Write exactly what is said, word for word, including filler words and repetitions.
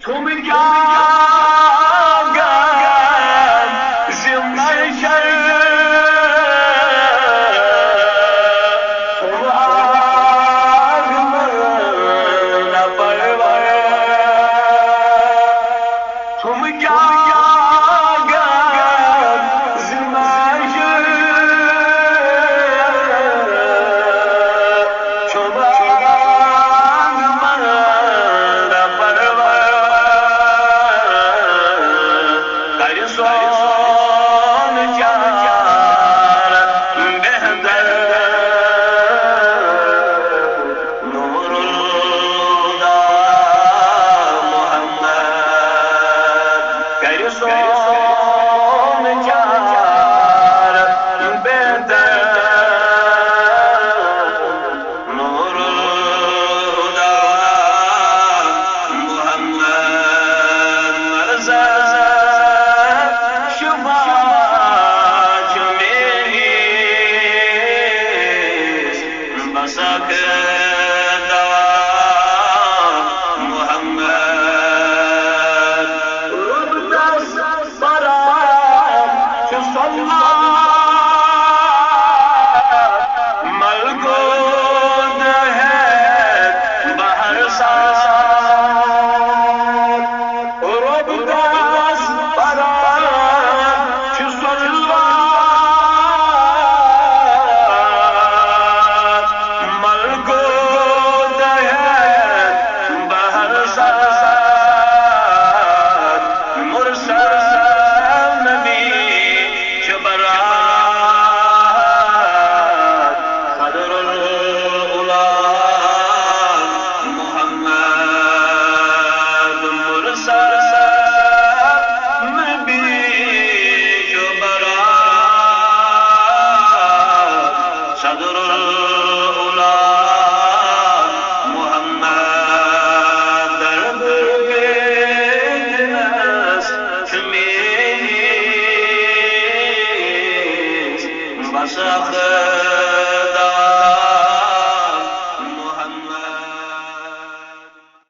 تم کیا گم ز محشر، تم آگ من نہ پرور۔ تم کیا گم ز محشر، تم آگ من نہ پرور۔ کر سون چار بہتر نور الہدی محمد۔ کر سون چار بہتر نور الہدی محمد۔ مرزا شفاعت میری بسک دوا محمد۔ رب دس پران چھ صلوات ملگود ہیت بہر سان۔ رب دس پران چھ صلوات ملگود ہیت بہر سان۔ مرسل نبی چھ برات صدر الاولیاء محمد۔ مرسل نبی چھ برات صدر الاولیاء محمد۔ درد بیدینس چھ میٲنِس بسخ